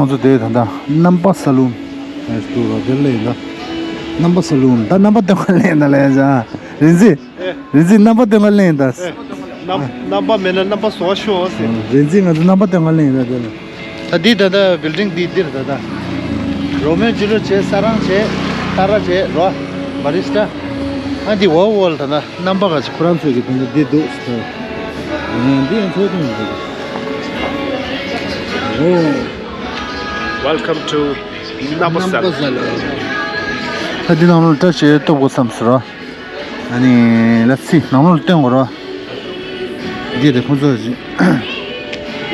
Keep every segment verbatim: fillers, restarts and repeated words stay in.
ང་ཚོ་དེ་ད་ལྟ་རྣམ་པ་ས་ལུན་ཨེ་སྟུ་རོ་དེ་ལེན་ད། རྣམ་པ་ས་ལུན་ད་རྣམ་པ་སྟོན་ག་ལེན་ད་ལེན་ཟ། རིན་འཛིན། ཨེ། རིན་འཛིན་རྣམ་པ་སྟོན་ག་ལེན་ད། ཨེ། རྣམ་རྣམ་པ་མེད་ན་རྣམ་པ་བཟོ་བ་ཤོག་ཟེར། རིན་འཛིན་ང་ཚོ་རྣམ་པ་སྟོན་ག་ལེན་ད་དེ་ལ། ད་འདི་ད་ལྟ་བིལ་ཌིང་འདི་འདིར་ད་ལྟ། རོ་མེ་ཇི་རོ་བྱས་ས་རང་བྱས་ཏཱ་ར་བྱས་རོ། བ་རི་སི་ཊ། ཨ་འདི་ཝོ་ཝོ་ལ་ད་ལྟ་རྣམ་པ་ག་ཚོད་ཁོ་རང་ཚོས་ཀྱི་ད་ལྟ་འདི་འདུག་ཟེར། ཨ་འདི་ཡང་ཚོགས་ཐུང་འདུག། ཨོ། Welcome to Nabasal. ད་འདི་ནང་ལ་བཀྲ་ཤིས་སྟོབས་དགོས་བསམ་ཟེར་རོ། ཨ་ནི་ལ་སི་ནང་ལོགས་ལ་སྟོན་དགོས་རོ། འདི་དེ་ཁོང་ཚོ་ཞིག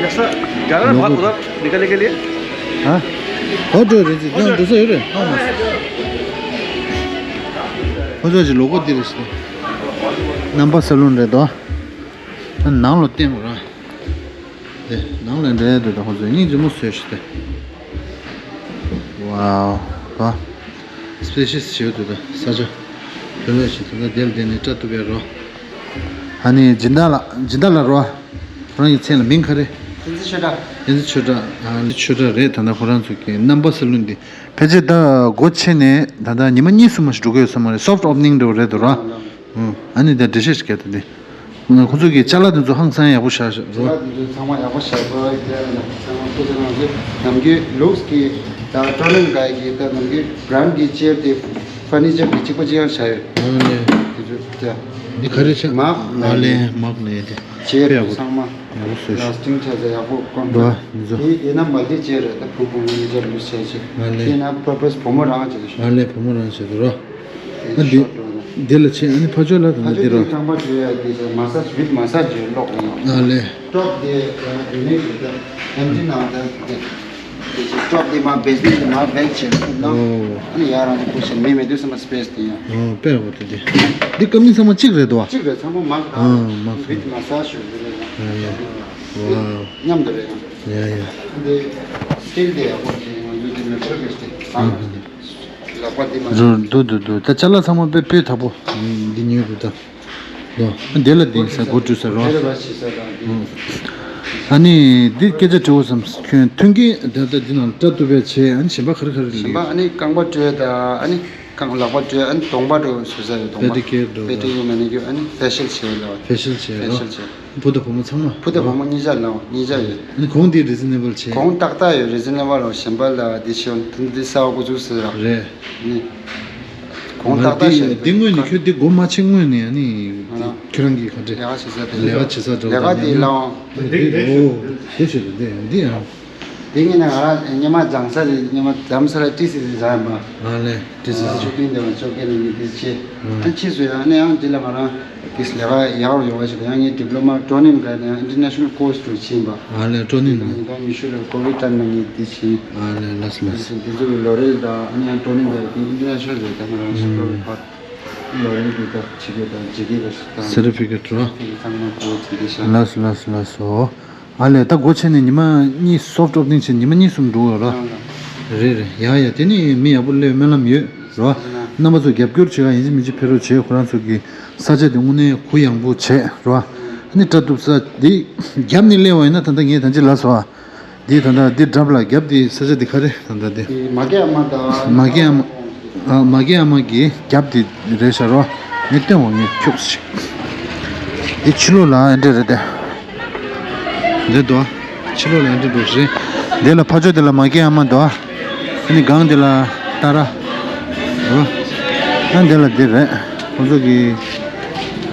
Yasa, gara na bhat udhar nikale ke liye? ཧ། ཧོ་འགྲོ་རེད་ཅི་ནང་འགྲོ་ས་ཡོད་རེད་ཨ་མ། ཁོང་ཚོ་ཞིག་ལོ་གོ་འདི་རེད་ཤི། རྣམ་པ་ས་ལུན་རེད་དོ། ནང་ལོགས་སྟོན་དགོས་རོ། དེ་ནང་ལ་འདྲེ་དུ་དང་ཁོང་ཚོས་སྙིང་རྗེ་མོ་བཟོས་ཤི་སྟེ། ཝའོ། ད་སྤེ་ཤི་ཞིག་དུ་ད་ས་ཆ་བོད་ལ་ཞིག་ད་ལྟ་དེར་བསྡད་ནས་བཀྲ་ཐུབ་པའི་རོ། ཨ་ནི་སྦྱིན་བདག་ལགས་སྦྱིན་བདག་ལགས་རོ། ཁོ་རང་གི་མཚན་ལ་མིང་ག་རེ། བསྟན་འཛིན་ཆོས་གྲགས། བསྟན་འཛིན་ཆོས་གྲགས། ཨ་ནི་ཆོས་གྲགས་རེད། ད་ལྟ་ཁོ་རང་ཚོ་གི་རྣམ་པ་ས་ལུན་འདི་ཕལ་ཆེར་ད་སྒོ་ཕྱེ་ནས་ད་ལྟ་ཉི་མ་གཉིས་གསུམ་མ་ཞིག་འགྲོ་གི་ཡོད་ས་མ་རེད། སོཕ་ཊི་ཨོ་པ་ནིང་འདྲ་བོ་རེད་འདུག་ར། ཨ་ནི་ད་འགྲེལ་བཤད་ཞིག་རྒྱག་ད་འདི། ཁོ་ཚོ་གི་ཅ་ལག་དེ་ཚོ་ཧང་སང་ཡག་པོ་བཞག་བཞག་རོ། ཅ་ལག་དེ་ཚོ་ཚང་མ་ཡག་པོ་བཞག་དགོས་ཡ། ཚང་མ་ཐུགས་རྗེ་གནང་། ནམ་རྒྱུན་ལུགས་ཀྱི་ད་ཀྲོ་ནིང་གའི་གི་ད་ནམ་རྒྱུན་བྷ་རན་ཌི་གི་ཅེར་དེ་ཕར་ནི་ཅར་དེ་གཅིག་པ་གཅིག་རྐྱང་བཞག་ཡོད། ཨ་ལེ། དེ་ཚོ་ད་འདི་ག་རེ་ཆགས། མག་ཨ་ལེ་ལེ། མག་ལེ་དེ། ཅེར་དེ་ཚང་མ་ཡག་པོ་བཟོས་ཤག་ལ་སི་ཊིང་ཆ་ཚ་ཡག་པོ་བསྐོན་འདུག་ཨ། འདི་ཚོ་དེ་ཡིན་ན་མལ་ཊི་ཅེར་རེད། ད་ཕུ་ཕུ་ནི་ཅར་ཡུ་སི་བྱས་ཅིག་ཨ་ལེ། དེ་ན་པར་པ་སི་བུ་མོ་རང་བྱས་ཤག་ཨ་ལེ་བུ་མོ་རང་བྱས་འདུག་རོ། ཨ་འདི་འདི་ལ་ཆེ་ཨ་ནི་ཕ་ཆོས་ལ་དང་འདི་རོ། རྐང་པ་བྲུས་ཡ་འདི་ཚོ་མ་སཱ་ཇི་ཝིད་མ་སཱ་ཇི་ལོག་ཡིན། ཨ་ལེ། ཊོབ་དེ་ཡུ་ནིཊ་དེ་ཨེམ་ཊི་ནང་དེ་ཊོབ་དེ་མ་བེ་སི་མེན་ཊི་དེ་མ་བེག་བྱས་ནོ། ཨོ། ཨ་ནི་ཡ་རང་དེ་ཁུ་ཤེ་མེ་མེ་དུས་སམ་སི་པེ་སི་དེ་ཡ། ཨོ་དཔེ་ཡག་པོ་དེ་དེ། འདི་ཀ་མི་ཚང་མ་གཅིག་རེད་དོ། གཅིག་རེད། ཚང་མ་མ་ཨ་མ་ཝིད་མ་སཱ་ཇི་རེད། ཨ་ཡ། ཝའོ། མཉམ་དུ་རེད། ཡ་ཡ། འདི་སི་ཊིལ་དེ་ཡག་པོ་དེ་ང་ཚོ་དེ་ནེ་ཆར་ལི་སི་དེ་བཟང་། ལག་པ་འདི་མ་རུ་འདུག་འདུག་འདུག་ད་ཅ་ལག་ཚང་མ་དཔེ་དཔེ་དག་པོ། འདི་ཉོས་དགོས་ད། འདི་ལ་འདི་ས་སྒོ་བྲུས་ས་རོ། ཨ་ནི་འདི་སྐད་ཆ་དྲི་བོ་བསམ་ཁྱོད་མཐུན་རྐྱེན་ད་ལྟ་འདི་ནང་བཀྲ་བཏུབ་པའི་ཆེད་ཨ་ནི་གཞན་པ་ག་རེ་ག་རེ་ལས། གཞན་པ་ཨ་ནི་རྐང་པ་བཀྲུས་ད་ཨ་ནི་རྐང་ལག་པ་བཀྲུས་ཨ་ནི་གདོང་པ་འགྲོ་བཟོ་ས་ཡོད། གདོང་པ་པེ་ཌི་ཀེར་འགྲོ་པེ་ཌི་ཀེར་མ་ནི་རྒྱུ་ཨ་ནི་ཕེ་ཤལ་བྱས་ལ་ཕེ་ཤལ་བྱས་ཕེ་རོ། ཤལ་བྱས། བུ་དང་བུ་མོ་ཚང་མ། བུ་དང་བུ་མོ་གཉིས་ཆ་ལ་གཉིས་ཆ་ཡོད། ཨ་ནི་གོང་དེ་རི་ཛི་ནེ་བལ་བྱས། གོང་ཏག་ཏག་ཡོད། རི་ཛི་ནེ་བལ་རོ། གཞན་པ་ལ་འདི་ཤོད་འདི་ས་བ་ཀུ་ཚུགས་ཟེར་ར་རེད། ནི། གོང་ཏག་ཏག་ཞིག་འདི་སྔོན་ནས་ཁྱོད་འདི་སྒོ་མ་ཕྱེ་སྔོན་ནས་ཨ་ནི་འདི་ཁྱོད་རང་གིས་ག་འདྲས་ལས་ཀ་བྱེད་ས་འདྲ་ལས་ཀ་བྱེད་ས་འདྲ་ལས་ཀ་འདི་ལའང་འདི་འོ་དེ་ཞིག་རེད། འདི་འདི་ཡང་འདི་ངས་ནས་ང་རང་སྔོན་མ་སྦྱང་ས་རེད། སྔོན་མ་རྡ་རམ་ས་ལ་ཊི་སི་སི་སྦྱངས་ཡིན་པ། ཨ་ལས་ཊི་སི་སི་ཆོས་སྐྱིད་འདི་བ་ཆོས་སྐྱིད་ནས་ངས་འདི་བྱས། ཨ་ཕྱིས་སུ་ཡང་ནས་ཡང་འདི་ལ་ང་རང་དེ་ལས་ཀ་ཡག་རུ་ཡོང་བ་ཞིག་ཡང་ངས་ཌི་པི་ལོ་མ་ཀྲོ་ནིང་ག་ནས་ཡང་ཨིན་ཊར་ནེ་ཤ་ནལ་ཀོར་སི་རུ་ཕྱིན་པ། ཨ་ལས་ཀྲོ་ནིང་ནས། ཉིས་སྟོང་ཉི་ཤུ་ལ་ཀོ་ཝིཌ་ཊའིམ་ནང་ངས་འདི་བྱས། ཨ་ལས་ལགས་སོ་ལགས་སོ། འདི་ཚོ་གི་ལོ་རེལ་དང་ཨ་ནི་ཡང་ཀྲོ་ནིང་ག་ཡང་ཨིན་ཊར་ནེ་ཤ་ནལ་རེད། ད་ང་རང་ཞིག་ལོ་རེ་ཕར་ལོ་རེལ་འདི་དག་བྱེད་དགོས་དང་ཇི་ཀེ་ག་ཞིག་དང་སེ་ཊི་ཕི་ཀེཊ་རོ། ཚང་མ་གོ་ཚིག་འདི་ཤ། ལགས་སོ་ལགས་སོ་ལགས་སོ། ཨ་ལས་ད་སྒོ་ཕྱེ་ནས་ཉི་མ་གཉིས་སོཕ་ཊི་ཨོ་པ་ནིང་བྱས་ཉི་མ་གཉིས་གསུམ་འགྲོ་འོས་རོ། རེད་རེད། ཡ་ཡ་དེ་ནི་མི་ཡག་པོ་སླེབས་སྨོན་ལམ་ཡོད་རོ། རྣམ་པ་ཚོ་རྒྱབ་སྐྱོར་བྱེད་ག་ཡིན་གཅིག་མིན་གཅིག་ཕེབས་རོགས་བྱེད། ཁོ་རང་ཚོ་གི་ས་ཆ་དེ་དངོས་གནས་གུ་ཡངས་པོ་བྱས་རོ། ཨ་ནི་བཀྲ་ཐུབ་ས་འདི་རྒྱབ་ནས་སླེབས་པ་ཡིན་ན་ད་ལྟ་ངས་ད་ཅི་ལབ་སོང་ཨ། འདི་ད་ལྟ་འདི་འགྲམ་ལ་རྒྱབ་འདི་ས་ཆ་འདི་ག་རེ་ད་ལྟ་འདི། མ་གི་ཨ་མ་དང་། མ་གི་ཨ་མ། ཨ་མ་གི་ཨ་མ་གི་རྒྱབ་འདི་རེད་ཤག་རོ། ངས་སྟོན་འོང་ངས་ཁྱུག་ཅིག་འདི་ཕྱི་ལོགས་ལ་ཨེ་འདྲ་རེད་དེ། འདི་དོ། ཕྱི་ལོགས་ལ་ཨེ་འདྲ་འདུག་རེད། འདི་ལ་ཕ་ཕྱོགས་འདི་ལ་མ་གི་ཨ་མ་དོ། ཨ་ནི་སྒང་འདི་ལ་ཏཱ་ར། རོ། ཨ་འདི་ལ་འདི་རེད། ཁོང་ཚོ་གི་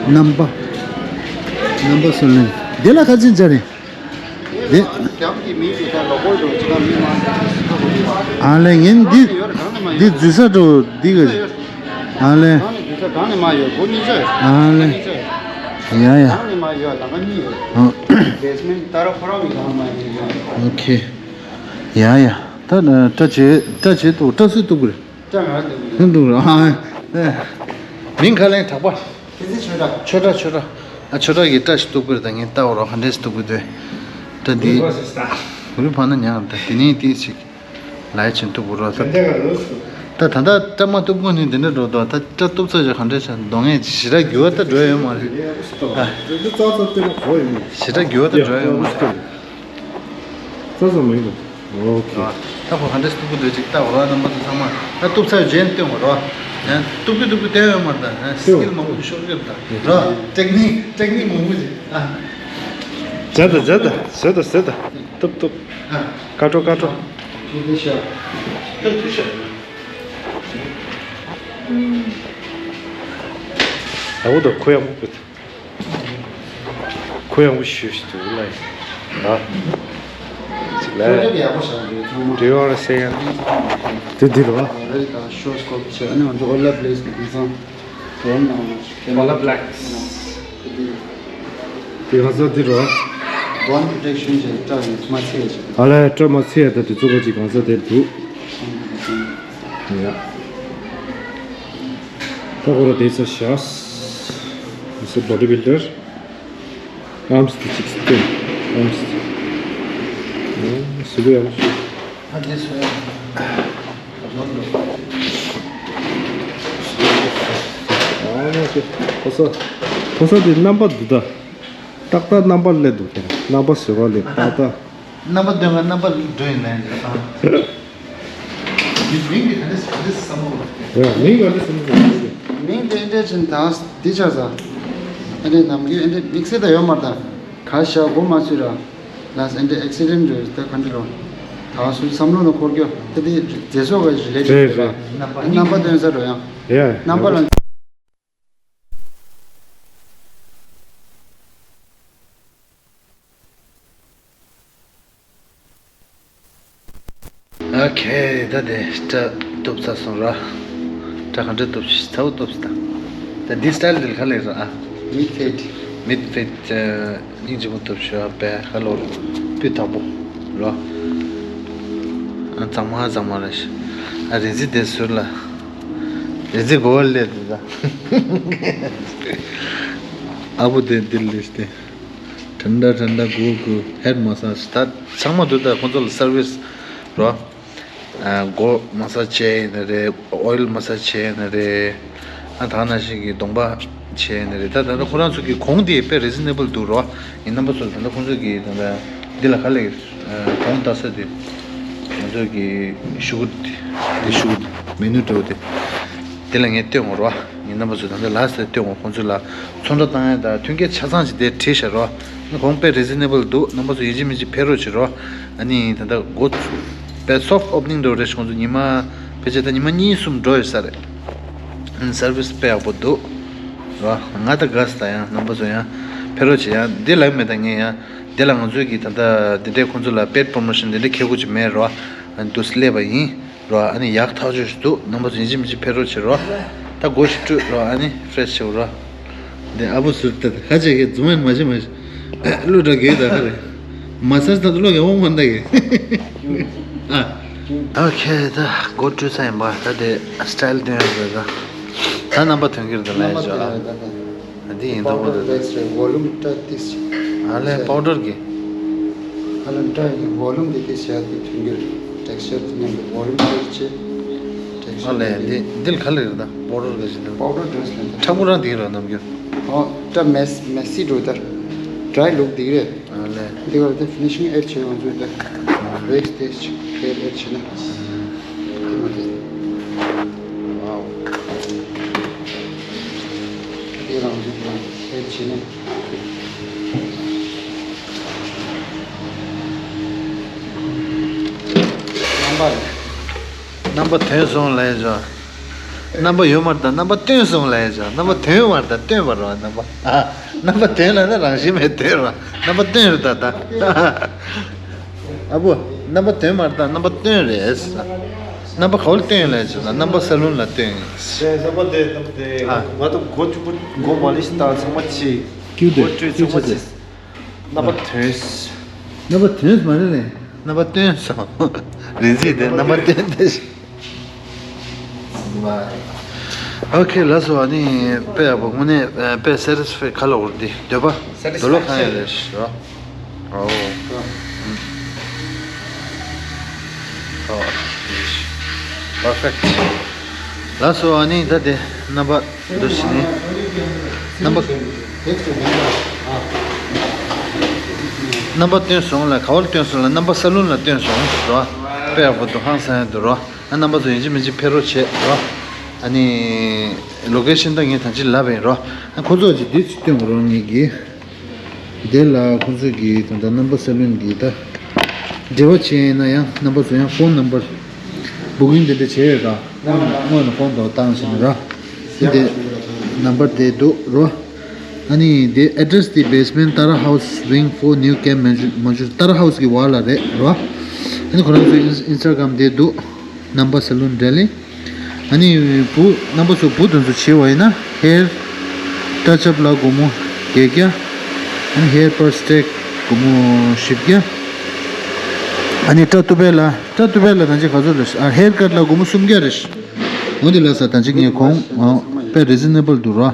རྣམ་པ། རྣམ་པ་སུ་ལེན། འདི་ལ་ག་ཚོད་འཇལ་རེད། འདི། རྒྱབ་ཀྱི་མི་ཞིག་དང་ལོ་གོ་འགྲོ་ཅི་ག་མི་མང་། ཨ་ལས་ངན་འདི། འདི་འཛུལ་ས་འགྲོ་འདི་ག་ཨ་ལས། གང་ནས་འཛུལ་ས་གང་ནས་མ་ཡོད་སྒོ་གཉིས་ཆ་ཡོད། ཨ་ལས། གཉིས་ཆ་ཡོད། ཡ་ཡ། གང་ནས་མ་ཡོད་ལམ་ཁ་གཉིས་ཡོད། ཨ། བེ་སི་མེན་ཊི་ཏཱ་ར་ཁོ་རང་གི་ལམ་ཁ་མ་ཡོད། ཨོ་ཁེ། ཡ་ཡ། ད་ནི་སྐྲ་བྱེད་སྐྲ་བྱེད་དུ་སྐྲ་སུས་གཏུབ་དགོས་རེད། སྐྲ་ང་གཏུབ་དགོས་རེད། གཏུབ་དགོས་རེད་ཨ། མིང་ག་ལེན་གྲགས་པ། དེ་ཚེ་ཆོས་གྲགས། ཆོས་གྲགས་ཆོས་གྲགས། ཨ་ཆོས་གྲགས་ཀྱི་སྐྲ་ཞིག་གཏུབ་དགོས་རེད། ད་ངས་ལྟ་འོ་རོགས་ག་འདྲས་ཞིག་གཏུབ་དགོས་དེ། སྐྲ་འདི། གུ་རུ་ཕ་ན་ཉག་ད་དེ་ནས་དེ་ཞིག་ལའི་ཆེན་གཏུབ་དགོས་རོགས་ད། ད་ད་ད་སྐྲ་མ་གཏུབ་གོང་ནས་འདི་འདྲ་འགྲོ་དོ། ད་སྐྲ་གཏུབ་ཚར་རྗེས་ག་འདྲས་བྱ་གདོང་ངས་ཞེ་དྲག་འགྱུར་བ་ད་འགྲོ་ཡོད་མ་རེད། ད་འདི་ཙག་ཙག་སྟེར་ན་གོ་ཡོད་མ་རེད། ཞེ་དྲག་འགྱུར་བ་ད་འགྲོ་ཡོད་མ་རེད། ཙག་ཙག་མེད་གོ། ཨོ་ཁེ། ད་ཁོ་ཧན་ཌེ་སི་གཏུབ་ཀྱི་འདུག་ཅིག་ལྟ་བ་རོ། རྣམ་པ་ཚོ་ཚང་མ་ད་གཏུབ་ཚར་རྗེས་སྟོན་དགོས་རོ། ཡང་གཏུབ་ཀྱི་གཏུབ་ཀྱི་སྟོན་ཡོད་མ་རེད། ད་ཡང་སི་ཀིལ་མང་པོ་ཤོར་གྱི་རེད། ད་རོ་ཊེག་ནིག་ཊེག་ནིག་མང་པོ་ཅིག་ཨ། བྱས་ད་བྱས་ད་བྱས་ད་བྱས་ད། གཏུབ་གཏུབ། ཨ། ཀ་ཀྲོ་ཀ་ཀྲོ། ཨ། ཐུགས་རྗེ་ཆེ། ཐུགས་རྗེ་ཆེ། ཨ་འོ་ད་ཁོ་ཡང་མོ་བུད། ཁོ་ཡང་བུ་ཞུ་ཞུ་དུ་ལ་ཡིན། ཨ། ཅིག་ལ། ཁྱོད་ཀྱི་ཡག་པོ་བྱ་དགོས་ཚང་མ། Do you wanna say? དེ་འདི་རོ། རེད། ད་ཤོ་སྐོར་བྱས། ཨ་ནི་ང་ཚོ་ཨོ་ལ་པི་ལེ་སི་གི་དེང་སང་ཌོན་ནང་ཨོ་ལ་བི་ལེ་སི། དེ་གང་ཟག་འདི་རོ། ཌོན་པྲོ་ཊེག་ཤན་བྱས། སྐྲ་ཡིས་མ་ཚིག་ཡ་བྱས། ཨ་ལས། སྐྲ་མ་ཚིག་ཡ། ད་དེ་ཚོ་ག་ཅིག་གང་ཟག་དེར་འདུག་ཡ། ད་ཁོ་ར་དེ་ཚོ་ཤ། He's a body builder. ཨམ་སི་དེ་ཅིག་སྟོན། ཨམ་སི། ཨོ་སུ་གུ་ཡག་པོ་ཞིག་ཨ་དེ་སུ་ཡག་པོ། ཨ་ནི་ཁོ་ས། ཁོ་ས་དེ་རྣམ་པ་འདི་ད། ཏག་ཏག་རྣམ་པ་སླེབས་འདུག་ཁྱེད་རང་རྣམ་པ་བཟོས་པ་ལས་ཏག་ཏག་རྣམ་པ་སྟོན་ག་རྣམ་པ་འགྲོ་ཡིན་ནའི་ཨ། མིང་གི་ག་འདྲ་ག་འདྲ་བསམ་བློ། ཡ། མིང་ག་འདྲ་བསམ་བློ། མིང་དེ་འདྲ་ཅན་དང་འདི་ཆགས་ས། ཨ་འདྲ་ནམ་རྒྱུན་ཨ་འདྲ་དམིགས་བསལ་ད་ཡོད་མ་རེད། ད་ག་ཤ་གོ་མ་ཚུད་ར། ལ་ཨ་འདྲ་ཨེག་སི་ཌེན་ཊི་རེད། ད་ག་འདྲ་རོ། ད་སུ་བསམ་བློ་ན་འཁོར་རྒྱུ་ད་དེ་མཛེས་སོགས་ཀ་རི་ལེ་ཊེ་ཌི་རེད། རྣམ་པ་སྟོན་ས་རོ་ཡང་། ཡ། རྣམ་པ་ལ། ཨོ་ཁེ། ད་དེ་སྐྲ་གཏུབ་ཚར་སོང་ར། སྐྲ་ག་འདྲ་གཏུབ་ཤི་ཚ་བོ་གཏུབ་སྟངས། ད་འདི་སི་ཊལ་འདི་ག་ལེགས་ར་ཨ། མིད་ཕེ་ཌི། མིད་ཕེ་ཌི། སྙིང་རྗེ་མོ་གཏུབ་ཤོག་ཨ། པའི་ཧ་ལོ་ར། སྤུས་དག་པོ་ར། ཨ་གཙང་མ་གཙང་མ་ར་ཤི། ཨ་རི་ཛི་དེ་ཟུར་ལ། རི་ཛི་གོ་བ་ལས་དེ་ད། ཨ་བུ་དེ་འདི་ལས་དེ། ཁྲན་ཏ་ཁྲན་ཏ་གུ་གུ། ཧེཌ་མ་སཱཇ། ད་ཚང་མ་འདུག་ད་ཁོང་ཚོ་ལ་སར་བིས་རོ། ཨ་མགོ་མ་སཱཇ་བྱས་ཡིན་ན་རེད། ཨོ་ཡིལ་མ་སཱཇ་བྱས་ཡིན་ན་རེད། ཨ་ད་ནང་བཞིན་གྱི་གདོང་པ་བྱས་ཡིན་ན་རེད། ད་ད་ལྟ་ཁོ་རང་ཚོ་གི་གོང་དེ་དཔེ་རི་ཛི་ནེ་བལ་འདུག་རོ། ཡིན་རྣམ་པ་ཚོ་ད་ལྟ་ཁོང་ཚོ་གི་ད་ལྟ་འདི་ལ་ག་ལེ་གོང་ལྟ་ས་དེ། ང་ཚོ་གི་ཤུ་གུ་དེ་ཤུ་གུ་མེ་ནུ་འདྲ་བོ་དེ། དེ་ལ་ངས་སྟོན་དགོས་རོ། ངས་རྣམ་པ་ཚོ་ད་ལྟ་ལ་སེ་སྟོན་དགོས། ཁོང་ཚོ་ལ་ཚོང་འགྲོ་བཏང་ཡ་དང་མཐུན་རྐྱེན་ཆ་ཚང་ཅིག་དེ་བྲིས་བཞག་རོ། ཨ་ནི་གོང་དཔེ་རི་ཛི་ནེ་བལ་འདུག་རྣམ་པ་ཚོ་ཡིན་གཅིག་མིན་གཅིག་ཕེབས་རོགས་བྱེད་རོ། ཨ་ནི་ད་ལྟ་སྒོ་དཔེ་སོཕ་ཨོ་པ་ནིང་འགྲོ་རེད། ཁོང་ཚོ་ཉི་མ་ཕལ་ཆེར་ད་ཉི་མ་གཉིས་གསུམ་འགྲོ་ཡོད་ས་རེད། ཨ་ནི་སར་བིས་དཔེ་ཡག་པོ་འདུག་རོ། ང་ད་དགའ་སི། ད་ཡང་རྣམ་པ་ཚོ་ཡང་ཕེབས་རོགས་བྱེད། ཡང་འདི་ལབ་མེད། ད་ངས་ཡང་འདི་ལ་ང་ཚོའི་གི་ད་ལྟ་འདི་འདྲའི་ཁོང་ཚོ་ལ་པེ་ཌི་པོ་རོ་མོ་ཤན་འདི་འདྲའི་ཁེ་གུ་ཅིག་མེད་རོ། ཨ་ནི་འདུག་སེ་སླེབས་པ་ཡིན། རོ། ཨ་ནི་ཡག་ཐག་ཆོད་ཞིག་འདུག་རྣམ་པ་ཚོ་ཡིན་གཅིག་མིན་གཅིག་ཕེབས་རོགས་བྱེད་རོ། ད་སྒོ་ཞིག་བཀྲུས་རོ། ཨ་ནི་ཕེ་རེ་ཤི་བྱེད་རོ། འདི་ཨ་བུ་ཟུར་ཏེ་ཧ་ཅང་གི་རྫུན་མ་ཤི་མ་ཤི། ཨ་ལོ་འདྲ་གི་ད་ཧ་རེ། མ་སར་ད་ལོ་གི་འོང་མ་འདའ་གི། ཨ། ཨོ་ཁེ། ད་སྒོ་བཀྲུས་ཚར་ཡིན་པ། ད་དེ་སི་ཊལ་སྟོན་ཡོང་དགོས་ད། ད་རྣམ་པ་ཐོན་གྱི་རེད་ད་ལབ་ཡ་ཅོ་ཨ། འདི་ཡིན་མདོག་པོ་འདུག་ད། པའུ་ཌར་ཝོ་ལུམ་སྐྲ་ཏིས། ཨ་ལས་པའུ་ཌར་གི། ཨ་ལས་སྐྲ་གི་ཝོ་ལུམ་དེ་ཏིས་བྱས་ཏེ་ཐོན་གྱི་རེད། ཊེག་སི་ཅར་དེ་ནང་གི་ཝོ་ལུམ་ཏིས་བྱས། ཊེག་སི་ཅར་ཨ་ལས་དེ་འདི་འདི་ལ་ག་ལེར་ད་པའུ་ཌར་ག་ཞིག་འདུག་པའུ་ཌར་འདྲ་ཞིག་འདུག་ཁྲ་མོ་རང་དེ་ར་རྣམ་འགྱུར། ཨོ་སྐྲ་མེ་སི་མེ་སི་འགྲོ་ད། ཌ་རའི་ལུག་དེ་རེད། ཨ་ལས། འདི་ག་ལ་དེ་ཕི་ནི་ཤིང་ཨེཌ་བྱས་ང་ཚོས་དེ་ཝེག་སི་དེ་ཕེར་ཨེཌ་བྱས་ན། དེ་མ་དེ། ཝའོ། དེ་རང་བཞིན་དང་ཨེཌ་བྱས་ན། རྣམ་པ་རེད། རྣམ་པ་ཐོན་སོང་ལབ་ཡ་ཅོ། རྣམ་པ་ཡོད་མ་རེད་ད། རྣམ་པ་སྟོན་སོང་ལབ་ཡ་ཅོ། རྣམ་པ་ཐོན་མ་རེད་ད། སྟོན་པ་རོ། རྣམ་པ་ཨ། རྣམ་པ་ཐོན་ལབ་ན་རང་བཞིན་མེད་ཐོན་རོ། རྣམ་པ་སྟོན་རེད་ད་ད། ཨ་བུ། རྣམ་པ་ཐོན་མ་རེད་ད། རྣམ་པ་སྟོན་རེད། རྣམ་པ་ག་བོ་ལ་སྟོན་ལབ་ཡ་ཅོ་ན། རྣམ་པ་ས་ལུན་ལ་སྟོན། རེད། རྣམ་པ་དེ་རྣམ་པ་དེ་ཨ། ང་ད་མགོ་བཅུ་པོ་མགོ་མ་ལི་ཤི་ད་ཚང་མ་ཕྱི། ཀྱུ་དེ་མགོ་བཅུ་ཀྱུ་ཚང་མ་ཆེ་ཕྱི། རྣམ་པ་ཐོན། རྣམ་པ་ཐོན་མ་རེད་ནས། རྣམ་པ་སྟོན་སོང་། རེད་ཟིག་དེ་རྣམ་པ་སྟོན་དེ། ཨོ་ཁེ་ལགས་སོ། ཨ་ནི་དཔེ་ཡག་པོ་དངོས་གནས་དཔེ་སེ་ཊིས་ཕའི་ག་ལ་འོར་འདི་འདོད་པ་འདོད་བློ་གང་ཡང་རེད་ཤག་ཨོ། ཨོ། པར་ཕེག་ལགས་སོ། ཨ་ནི་ད་དེ་རྣམ་པ། འདུ་ཤེས་ནི། རྣམ་པ། རྣམ་པ་སྟོན་སོང་ལ། ག་བར་སྟོན་སོང་ལ། རྣམ་པ་ས་ལུན་ལ་སྟོན་སོང་རོ། དཔེ་ཡག་པོ་འདུག་ཧང་སང་ཡག་འདུག་རོ། ཨ་རྣམ་པ་ཚོ་ཡིན་གཅིག་མིན་གཅིག་ཕེབས་རོགས་བྱེད་རོ། ཨ་ནི་ལོ་ཀེ་ཤན་ད་ངས་ད་ཅི་ལབ་ཡིན་རོ། ཨ་ཁོ་ཚོ་ཅིག་འདི་ཅིག་སྟོན་རོགས་ངེད་ཀྱིས། དེ་ལ་ཁོ་ཚོ་གིས་ད་ལྟ་རྣམ་པ་ས་ལུན་གྱིས་ད་འབྲེལ་བ་བྱས་ཡིན་ན་ཡང་རྣམ་པ་ཚོ་ཡང་ཕོན་ནམ་བར་བུ་ཀིང་དེ་འདྲ་བྱས་ཡོད་ར། སྔོན་ནས་ཕོན་དང་བཏང་ཟིན་ར། དེ་དེ་ནམ་བར་དེ་འདུག་རོ། ཨ་ནི་དེ་address the basement Tara House wing four new camp Manju- Manju- Tara House གི་བར་ལ་རེད་རོ། ཨ་ནི་ཁོ་རང་ཚོའི་ཨིན་སི་ཊ་གྷ་རམ་དེ་འདུག་རྣམ་པ་ས་ལུན་འབྲེལ་ལེ། ཨ་ནི་བུ་རྣམ་པ་ཚོ་བུ་དེ་ཚོ་བྱེད་པ་ཡིན་ན་hair touch up ལ་སྒོར་མོ་བརྒྱད་བརྒྱ། ཨ་ནི་hair per stage སྒོར་མོ་བཞི་བརྒྱ། ཨ་ནི་སྐྲ་གཏུབ་པའི་ལ་སྐྲ་གཏུབ་པའི་ལ་ད་ཅི་ག་ཚོད་རེད། ཨ་hair cut ལ་སྒོར་མོ་སུམ་བརྒྱ་རེད། འོ་དེ་ལ་ས་ད་ཅི་ངས་གོང་ཨ་དཔེ་reasonable འདུག་ར།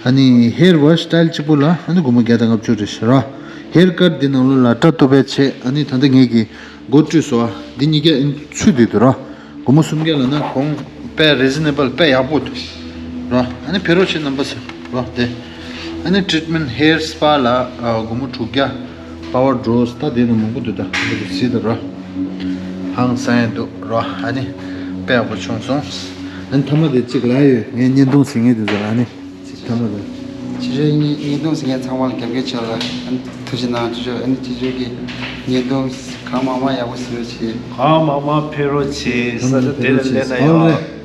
ཨ་ནི་hair wash style གཅིག་པུ་ལ་ཨ་ནི་སྒོར་མོ་བརྒྱ་དང་ལྔ་བཅུ་རེད་ཤག་ར། hair cut འདི་ནང་ལོགས་ལ་སྐྲ་གཏུབ་པའི་ཆེད་ཨ་ནི་ད་ལྟ་ངེད་ཀྱིས་འགོ་བཀྲུས་སོ། འདི་གཉིས་ཀ་ཨིན་ཚུད་བསྡད་འདུག་ར། སྒོར་མོ་སུམ་བརྒྱ་ལ་ན་གོང་དཔེ་reasonable དཔེ་ཡག་པོ་འདུག་ར། ཨ་ནི་ཕེབས་རོགས་བྱེད་རྣམ་པ་ཚོ་ར་དེ། ཨ་ནི་treatment hair spa ལ་ཨ་སྒོར་མོ་དྲུག་བརྒྱ། power draws ད་དེ་ནང་མང་པོ་འདུག་ད་འདི་ཚོ་གཟིགས་དང་ར། ཧང་སང་ཡག་འདུག་ར། ཨ་ནི་དཔེ་ཡག་པོ་བྱུང་སོང་། ཨ་ནི་མཐའ་མ་དེ་གཅིག་ལ་ཡོད། ངས་བརྙན་ཐུང་ཟིན་ངེས་དེ་ཚོ་ལ་ཨ་ནི། ཐ་མ་དང་། ཕྱི་དྲོའི་བརྙན་བརྙན་ཐུང་ཟིན་མཁན་ཚང་མ་ལ་རྒྱབ་སྐྱོར་བྱས་ལ་ཨ་ནི་ཐུགས་རྗེ་གནང་། ཕྱི་དྲོ་ཨ་ནི་ཕྱི་དྲོའི་གི་བརྙན་ཐུང་གང་མང་མང་ཡག་པོ་བཟོས་བྱས། གང་མང་མང་ཕེབས་རོགས་བྱེད། ས་ཆ་དེ་ལ་སླེབས་ན་ཡང་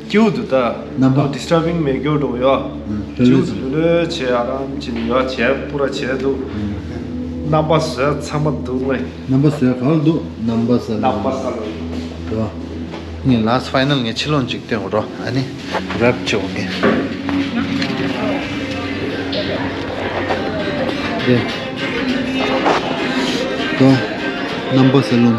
སྐྱིད་པོ་འདུག་ད། རྣམ་པ་disturbing མེད་སྐྱོ་འགྲོ་ཡོད། ཕེབས་སྐྱིད་པོ་རོགས་འདུག་ལོས་བྱས་ཨ་རམ་བྱས་ཡོད་བྱས་པུ་ར་བྱས་འདུག་རྣམ་པ་བཟོས་ཚང་མ་འདུག་ལེ། རྣམ་པ་བཟོས་ག་ལ་འདུག་རྣམ་པ་ས་ལ། རྣམ་པ་ས་ལ། ངས་last final ངས་ཕྱི་ལོགས་ཅིག་སྟོན་རོགས། ཨ་ནི་wrap བྱེད་འོང་ངས། དེ། དོ། རྣམ་པ་ས་ལུན།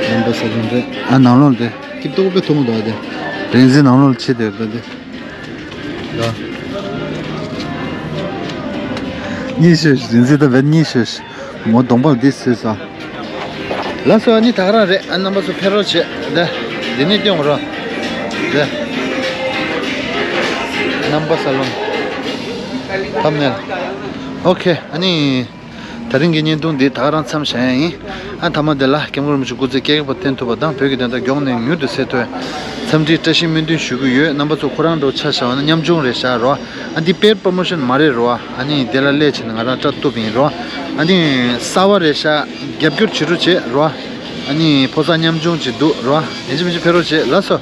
རྣམ་པ་ས་ལུན་རེད། ཨ་ནང་ལོགས་དེ། སྐྱིད་ཏོག་པའི་ཐུང་དོ་དེ། རིན་ཆེན་ནང་ལོགས་ཆེ་དེ་དོ་དེ། གཉིས་ཤོས་རིན་ཆེན་ད་བན་གཉིས་ཤོས། མོ་གདོང་པར་འདི་སུས་ས། ལགས་སོ། ཨ་ནི་ད་ག་རང་རེད། ཨ་རྣམ་པ་ཚོ་ཕེབས་རོགས་བྱེད། འདི་འདི་ནས་སྟོན་རོགས། འདི་རྣམ་པ་ས་ལུན། ཐམ་ནེལ། ཨོ་ཁེ། ཨ་ནི་ད་རིང་གི་བརྙན་ཐུང་འདི་ད་ག་རང་མཚམས་བཞག་ཡ་ཡིན། ཨ་མཐའ་མ་འདི་ལ་སྐྱབས་མགོན་རིན་པོ་ཆེ་སྐུ་ཚེ་བསྐལ་བརྒྱར་བརྟན་ཐུབ་པ་དང་བོད་ཀྱི་བདེན་མཐའ་མགྱོགས་ནས་མྱུར་དུ་གསལ་ཐུབ། འཚམས་འདྲི་བཀྲ་ཤིས་སྨོན་འདུན་ཞུ་གི་ཡོད། རྣམ་པ་ཚོ་ཁོ་རང་འདྲ་བོ་ཆ་བཞག་པ་ན་ཉམ་ཆུང་རེད་ཤག་རོ། ཨ་འདི་paid promotion མ་རེད་རོ། ཨ་ནི་དེ་ལ་སླེབས་བྱས་ནས་ང་རང་སྐྲ་གཏུབ་ཡིན་རོ། ཨ་ནི་གསར་པ་རེད་ཤག་རྒྱབ་སྐྱོར་བྱེད་རོགས་བྱེད་རོ། ཨ་ནི་ཕོ་གསར་ཉམ་ཆུང་ཅིག་འདུག་རོ། ཡིན་གཅིག་མིན་གཅིག་ཕེབས་རོགས་བྱེད། ལགས་སོ།